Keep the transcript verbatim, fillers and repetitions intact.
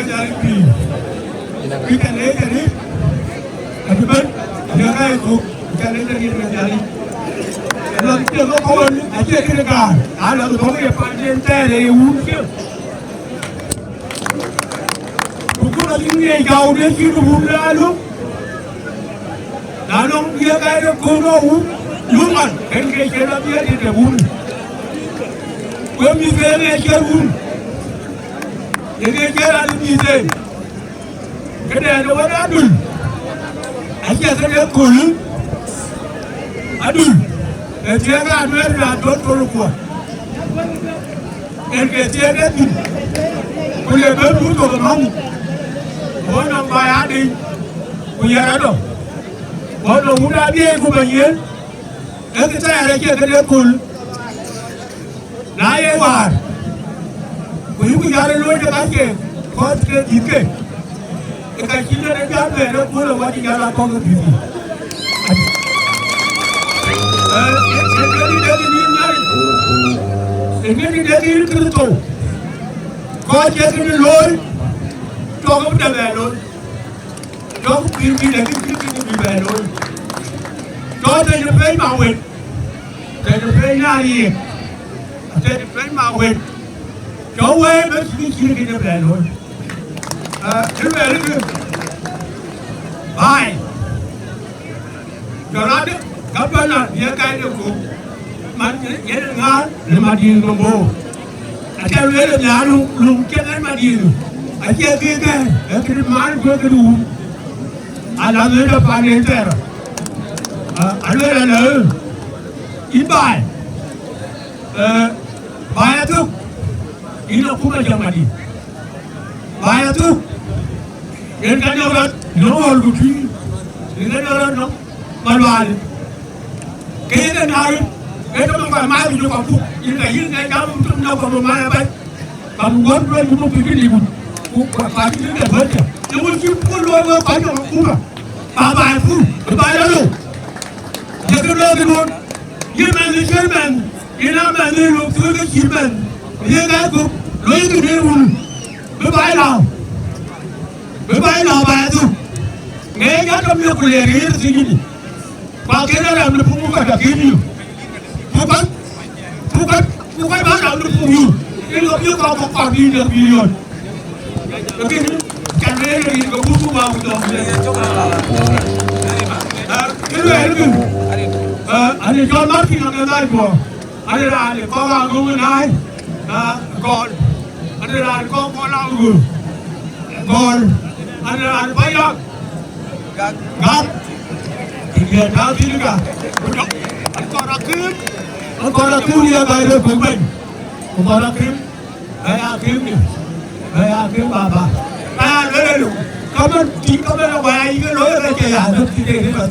Nhialic pïïr. Kë ca leec arëët, acï bɛ̈n, aye ɣɛɛr thök, kë ca leec arëët në Nhialic. Ënɔn cï ɣok kɔn, acie këde gaar, ala bï thɔ̈k ye paanden thɛɛr ë ye wun cië. Ku kun acï ŋiɛc gäu de cïn wun de alum. Na nɔŋ ye ɣɛɛr ë kööl ë wun, yum man, kën ke cïn abï adït de wun. Ku mïth ke ŋiɛc cï wun, ye ŋiɛc cï raan ë mïth en. Këdɛn ë wën adul, acie këde kööl, adul, ee thiëëk raan wɛ̈ɛ̈r raan tɔ̈ tɔ̈ kuɔ̈t. En ke thiëëk ë thïn, ku le bɛ̈n wun thok ë maŋ, ɣɔn nɔm baai adï, ku yɛ̈r adɔ, ɣɔn nɔm wun adï ku bɛ̈ny yen, ee kë thɛɛr acie këde kööl. Na ye wäär, ku yïku jal ë luɔi de ka ke kɔ̈th ke dhïth ke, ke ka cïn en jal bɛ̈n ë kööl ë wacï jal a kɔ̈k ë dhïth. Ee, ee, ee, ee, ee, ee, ee, ee, ee, ee, ee, Kërtho, kɔc cï kënë looi, tɔ̈ ke bï dap bɛ looi. Tɔ̈ ke pïïr bï dap bï, bï, bï, bï bɛ looi. Tɔ̈ tëde pɛ̈i ma wën, tëde pɛ̈i na riëëk, tëde pɛ̈i ma wën. Tɔ̈ wëi bï cï, cï kënë bɛ looi. Ee, kë luɛɛl kë, baai. Jɔl adï, gabana ye kaide ku, man yen ŋaar në Madiŋ Gombo. Aca lueel ë nhial luŋ, luŋ cïn en Madiŋ. Acie kë kɛ̈ɛ̈r, ee këdï man ku ee këdï wun. Ala lueel ë paan en thɛɛr. Aa, alueel ala ë, yïn baai. Ee, baai athök, yïn akuma jam adï? Baai athök, yen ka nyɔk rɔt, nyɔk ɣɔl ku tui, yen ka nyɔk rɔt nɔm, Malual. Ke yen e naar, yen ke man kɔc maai ku jɔ kɔc puk, yen ka yïn ka jam tum nɔm kɔc maai abac. Ka bï wär duël ku bï pïïr liu, ku, ku, ku acï bï bɛ̈n wël cä. Ë wël cï puɔl luɔi wek kɔc nɔm akuma, ba baai pur, bï baai lɔ lou. Ye kë lɔ kë duɔ̈n, ye mɛnh ë ciël mɛnh, ye na mɛnh ë lok thuëëk ke cït mɛnh, ye ŋɛk kök, luɔi kë dee wun, bï baai lääu, bï baai lääu baai adhuk. Ŋɛk ya dɔm ye ku le riëër thiic yic. Ku akën ë rɛ̈m në puk kɔc akën yï. Puk kɔc, puk kɔc, puk kɔc bä rɛ̈m në puk yï. Ke lɔ bï kɔc kɔ̈k kɔ̈k bï dek bï yɔ̈ɔ̈c. Lakini, can wëë rëër ke puk puk bä ku dɔm. Aa, kë luɛɛl kë, aa, ani cɔl Martin Aŋɛth Ajuɔɔr. Ani raan ë kɔc aa ŋöŋ ë naai, aa, gɔl. Ani raan ë kɔc gɔl aa ŋöŋ. Gɔl. Ani raan ë bä yak. Gak. Ë yɛn tääu thïn ka. Ku dɔk. An kɔn akïm. An kɔn akïm ya bai rek ku bɛ̈ny. Ku kɔn akïm. Bai akïm ni. Bai akïm baba. Aya lele lu. Kaman ti kaman wa ya yï ke looi rek ya. Duk ti de ni ba.